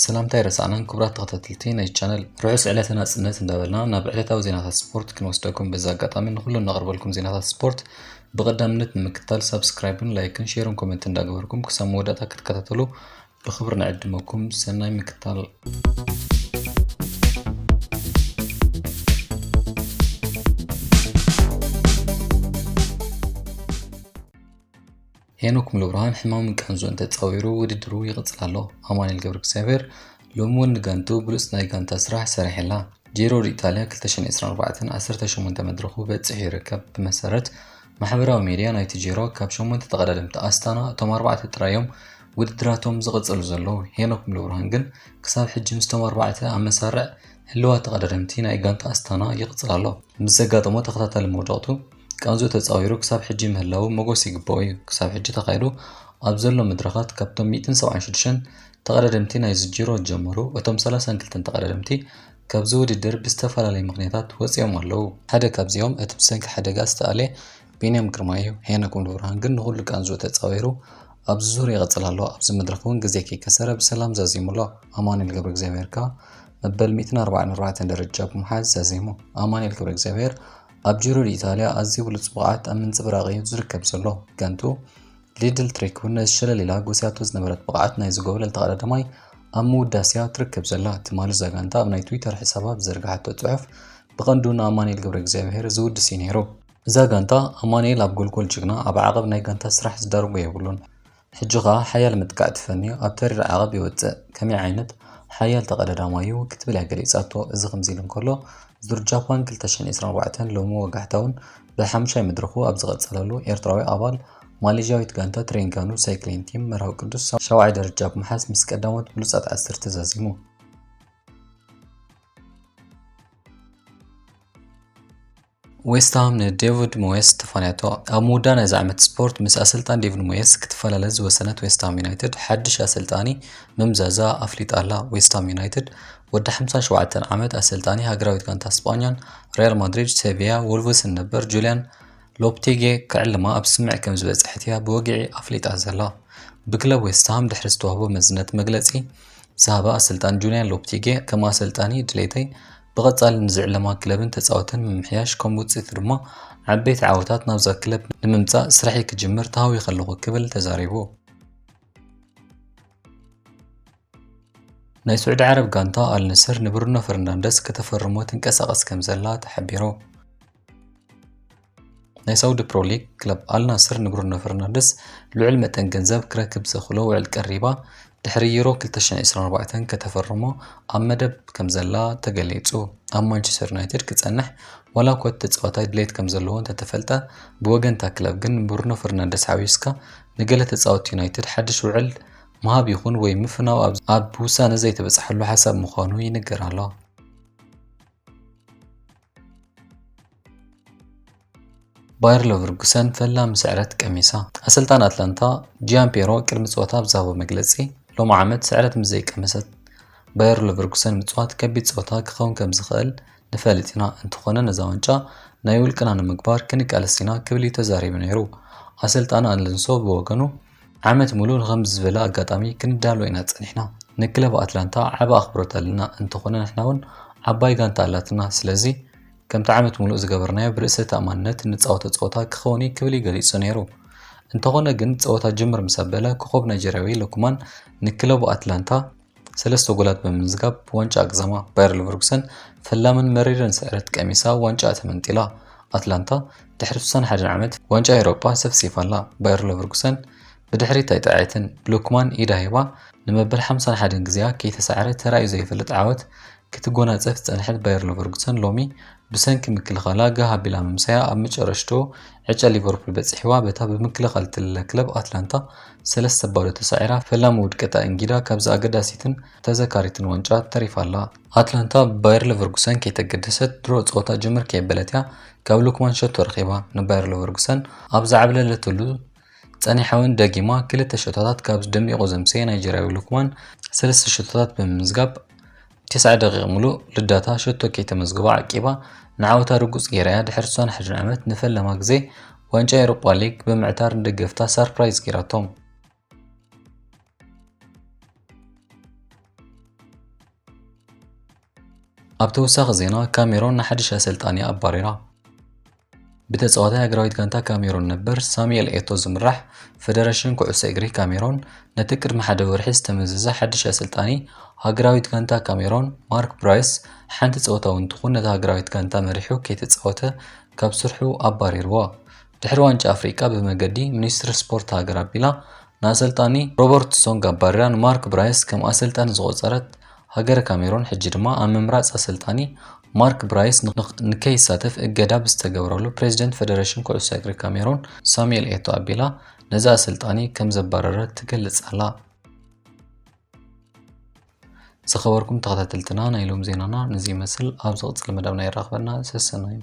ሰላምታ ኣይረሳዕናን ክቡራት ተኸታተልቲ ናይ ቻነል። ርሑስ ዕለተ ናጽነት እንዳበልና ናብ ዕለታዊ ዜናታት ስፖርት ክንወስደኩም። በዚ ኣጋጣሚ ንኹሉ እነቕርበልኩም ዜናታት ስፖርት ብቐዳምነት ንምክትታል ሳብስክራይብን ላይክን ሼርን ኮመንት እንዳገበርኩም ክሳብ መወዳእታ ክትከታተሉ ብኽብሪ ንዕድመኩም። ሰናይ ምክትታል። ሄኖክ ሙሉብርሃን ሕማምን ቃንዙን ተጻዊሩ ውድድሩ ይቕጽል ኣሎ። ኣማኑኤል ገብረእግዚኣብሔር ሎሚ እውን ንጋንቱ ብሉጽ ናይ ጋንታ ስራሕ ሰሪሕላ። ጂሮ ዲኢጣልያ ክልተ ሽሕን ዕስራን ኣርባዕተን ዓሰርተ ሸሞንተ መድረኹ በጺሑ ይርከብ። ብመሰረት ማሕበራዊ ሜድያ ናይቲ ጂሮ ካብ ሸሞንተ ተቐዳደምቲ ኣስታና እቶም ኣርባዕተ ጥራይ እዮም ውድድራቶም ዝቕጽሉ ዘለዉ። ሄኖክ ሙሉብርሃን ግን ክሳብ ሕጂ ምስቶም ኣርባዕተ ኣብ መሳርዕ ህልዋት ተቐዳደምቲ ናይ ጋንታ ኣስታና ይቕጽል ኣሎ። ምስ ዘጋጠሞ ተኸታታሊ መውደቕቱ ቃንዙ ተጻዊሩ ክሳብ ሕጂ ምህላዉ መጎስ ይግባኦ እዩ። ክሳብ ሕጂ ተኻይዱ ኣብ ዘሎ መድረኻት ካብቶም ሚእትን ሰብዓን ሽዱሽተን ተቐዳደምቲ ናይዚ ጂሮ ጀመሩ፣ እቶም ሰላሳን ክልተን ተቐዳደምቲ ካብዚ ውድድር ብዝተፈላለየ ምኽንያታት ወጺኦም ኣለዉ። ሓደ ካብዚኦም እቲ ብሰንኪ ሓደጋ ዝተኣልየ ቢንያም ግርማይ እዩ። ሄኖክ ሙሉብርሃን ግን ንኹሉ ቃንዙ ተጻዊሩ ኣብዚ ዙር ይቕጽል ኣሎ። ኣብዚ መድረኽ እውን ግዜ ከይከሰረ ብሰላም ዛዚሙ ኣሎ። ኣማኑኤል ገብረእግዚኣብሔር ከኣ መበል ሚእትን ኣርባዓን ኣርባዕተን ደረጃ ብምሓዝ ዛዚሙ። ኣማኑኤል ገብረእግዚኣብሔር ኣብ ጂሮ ዲኢጣልያ ኣዝዩ ብሉጽ ብቕዓት ኣብ ምንጽብራቕ እዩ ዝርከብ ዘሎ። ጋንቱ ሊድል ትሬክ እውን ነዚ ሸለል ኢላ ጎስያቶ ዝነበረት ብቕዓት ናይዚ ጎብለል ተቐዳዳማይ ኣብ ምውዳስ እያ ትርከብ ዘላ። ትማሊ እዛ ጋንታ ኣብ ናይ ትዊተር ሕሳባ ብዘርግሓቶ ጽሑፍ ብቐንዱ ንኣማኑኤል ገብረእግዚኣብሔር ዝውድስ እዩ ነይሩ። እዛ ጋንታ ኣማኑኤል ኣብ ጎልጎል ጅግና ኣብ ዓቐብ ናይ ጋንታ ስራሕ ዝዳርጎ የብሉን። ሕጂ ኸኣ ሓያል መጥቃዕቲ ፈንዩ ኣብ ተሪር ዓቐብ ይወጽእ። ከመይ ዓይነት ሓያል ተቐዳዳማይ እዩ ክትብል እያ ገሊጻቶ። እዚ ከምዚ ኢሉ እንከሎ፣ ዙር ጃፓን ክልተ ሽሕን ዕስራን ኣርባዕተን ሎሚ ወጋሕታ እውን ብሓሙሻይ መድረኹ ኣብ ዝቐጸለሉ፣ ኤርትራዊ ኣባል ማሌዥያዊት ጋንታ ትሬንጋኑ ሳይክሊን ቲም መርሃዊ ቅዱስ ሻውዓይ ደረጃ ብምሓዝ ምስ ቀዳሞት ብሉጻት ዓሰርተ ዛዚሙ። ዌስትሃም ንዴቪድ ሞየስ ተፋንያቶ። ኣብ ምውዳእ ናይዚ ዓመት ስፖርት ምስ ኣሰልጣን ዴቪድ ሞየስ ክትፈላለ ዝወሰነት ዌስትሃም ዩናይትድ ሓድሽ ኣሰልጣኒ ምምዛዛ ኣፍሊጣ ኣላ። ዌስትሃም ዩናይትድ ወዲ ሓምሳን ሸውዓተን ዓመት ኣሰልጣኒ ሃገራዊት ጋንታ ስጳኛን ሪያል ማድሪድ፣ ሴቪያ፣ ወልቭስን ነበር ጁልያን ሎፕቴጌ ክዕልማ ኣብ ስምምዕ ከም ዝበጽሐት እያ ብወግዒ ኣፍሊጣ ዘላ። ብክለብ ዌስትሃም ድሕሪ ዝተዋህቦ መዝነት መግለጺ ዝሃበ ኣሰልጣን ጁልያን ሎፕቴጌ፣ ከም ኣሰልጣኒ ድሌተይ ብቐጻሊ ንዝዕለማ ክለብን ተጻወትን ምምሕያሽ፣ ከም ውጽኢቱ ድማ ዓበይቲ ዓወታት ናብዛ ክለብ ንምምጻእ ስርሐይ ክጅምር ተሃዊኸ ኣለኹ ክብል ተዛሪቡ። ናይ ስዑዲ ዓረብ ጋንታ ኣልነስር ንብሩኖ ፈርናንደስ ከተፈርሞ ትንቀሳቐስ ከም ዘላ ተሓቢሩ። ናይ ሳውዲ ፕሮ ሊግ ክለብ ኣልናስር ንብሩኖ ፈርናንደስ ልዑል መጠን ገንዘብ ክረክብ ዘኽእሎ ውዕል ቀሪባ ድሕሪ ዩሮ ክልተ ሽሕን ዕስራን ኣርባዕተን ከተፈርሞ ኣብ መደብ ከም ዘላ ተገሊጹ። ኣብ ማንቸስተር ዩናይትድ ክጸንሕ ዋላ እኳ እቲ ተጻዋታይ ድሌት ከም ዘለዎ እንተተፈልጠ፣ ብወገን እታ ክለብ ግን ንብሩኖ ፈርናንደስ ሓዊስካ ንገለ ተጻወትቲ ዩናይትድ ሓድሽ ውዕል ምሃብ ይኹን ወይ ምፍናው ኣብ፣ ኣብ ውሳነ ዘይተበጽሓሉ ሓሳብ ምዃኑ ይንገር ኣሎ። ባየር ሌቨርኩሰን ፈላሚ ስዕረት ቀሚሳ። ኣሰልጣን ኣትላንታ ጂያን ፒየሮ ቅድሚ ጸወታ ኣብ ዝሃቦ መግለጺ፣ ሎሚ ዓመት ስዕረት ምስ ዘይቀመሰት ባየር ሌቨርኩሰን ምጽዋት ከቢድ ጸወታ ክኸውን ከም ዝኽእል ንፈልጥ ኢና፣ እንተኾነ ነዛ ዋንጫ ናይ ውልቅና ንምግባር ክንቃለስ ኢና ክብል እዩ ተዛሪቡ ነይሩ። ኣሰልጣኒ ኣሎንሶ ብወገኑ፣ ዓመት ሙሉእ ንኸምዚ ዝበለ ኣጋጣሚ ክንዳሎ ኢና ጸኒሕና። ንክለብ ኣትላንታ ዓቢ ኣኽብሮት ኣለና፣ እንተኾነ ንሕና እውን ዓባይ ጋንታ ኣላትና። ስለዚ ከምቲ ዓመት ሙሉእ ዝገበርናዮ ብርእሰ ተኣማንነት እንጻወቶ ጸወታ ክኸውን እዩ ክብል እዩ ገሊጹ ነይሩ። እንተኾነ ግን ጸወታ ጅምር ምስ ኣበለ ኮኾብ ናይጀርያዊ ሉክማን ንክለቡ ኣትላንታ ሰለስተ ጎላት ብምምዝጋብ ዋንጫ ኣግዘማ። ባየር ሌቨርኩሰን ፈላምን መሪርን ስዕረት ቀሚሳ ዋንጫ ተመንጢላ። ኣትላንታ ድሕሪ ስሳን ሓደን ዓመት ዋንጫ ኤውሮጳ ሰፍሲፋ ኣላ። ባየር ሌቨርኩሰን ብድሕሪት ኣይጠዓየትን። ብሉክማን ኢዳ ሂባ ንመበል ሓምሳን ሓደን ግዜኣ ከይተሳዕረ ተራእዩ ዘይፈልጥ ዓወት ክትጎናጸፍ ዝጸንሐት ባየር ሌቨርኩሰን ሎሚ ብሰንኪ ምክልኻላ ጋህ ኣቢላ ምምሳያ ኣብ መጨረሽትኡ ዕጫ ሊቨርፑል በጺሕዋ በታ ብምክልኻል ትልለ ክለብ ኣትላንታ ሰለስተ ባዶ ተሳዒራ ፈላሚ ውድቀታ እንጊዳ ካብዛ ኣገዳሲትን ተዘካሪትን ዋንጫ ተሪፋ ኣላ። ኣትላንታ ብባየር ሌቨርኩሰን ከይተገደሰት ድሮ ጸወታ ጅምር ከየበለት እያ ካብ ሉክማን ሸቶ ረኺባ። ንባየር ሌቨርኩሰን ኣብ ዝዓብለለትሉ ጸኒሓ እውን ደጊማ ክልተ ሸቶታት ካብ ደሚቑ ዘምሰየ ናይጀርያዊ ሉክማን ሰለስተ ሸቶታት ብምምዝጋብ፣ ተስዓ ደቂቕ ሙሉእ ልዳታ ሸቶ ከይተመዝገበ ዓቂባ ንዓወታ ርጉጽ ገይራ እያ። ድሕሪ ስሳን ሓደን ዓመት ንፈለማ ግዜ ዋንጫ ኤውሮጳ ሊግ ብምዕታር ንደገፍታ ሳርፕራይዝ ገይራቶም። ኣብ ተወሳኺ ዜና፣ ካሜሮን ንሓድሽ ኣሰልጣኒ ኣባሪራ። ብተጻዋታይ ሃገራዊት ጋንታ ካሜሮን ነበር ሳሙኤል ኤቶ ዝምራሕ ፈደረሽን ኩዕሶ እግሪ ካሜሮን፣ ነቲ ቅድሚ ሓደ ወርሒ ዝተመዘዘ ሓድሽ ኣሰልጣኒ ሃገራዊት ጋንታ ካሜሮን ማርክ ብራይስ፣ ሓንቲ ጸወታ እውን ትኹን ነታ ሃገራዊት ጋንታ መሪሑ ከይተጻወተ ካብ ስርሑ ኣባሪርዎ። ድሕሪ ዋንጫ ኣፍሪቃ ብመገዲ ሚኒስትሪ ስፖርት ሃገር ኣቢላ ንኣሰልጣኒ ሮበርት ሶንግ ኣባሪራ ንማርክ ብራይስ ከም ኣሰልጣኒ ዝቖጸረት ሃገረ ካሜሮን፣ ሕጂ ድማ ኣብ ምምራጽ ኣሰልጣኒ ማርክ ብራይስ ንኽ-፣ ንከይሳተፍ እገዳ ብዝተገበረሉ፣ ፕሬዚደንት ፈደረሽን ኩዕሶ እግሪ ካሜሮን ሳሙኤል ኤቶ ኣቢላ ነዚ ኣሰልጣኒ ከም ዘባረረ ትገልጽ ኣላ። ዝኸበርኩም ተኸታተልትና፣ ናይ ሎም ዜናና ነዚ ይመስል። ኣብ ዝቕጽል መደብና የራኽበና። ሰሰናዩ።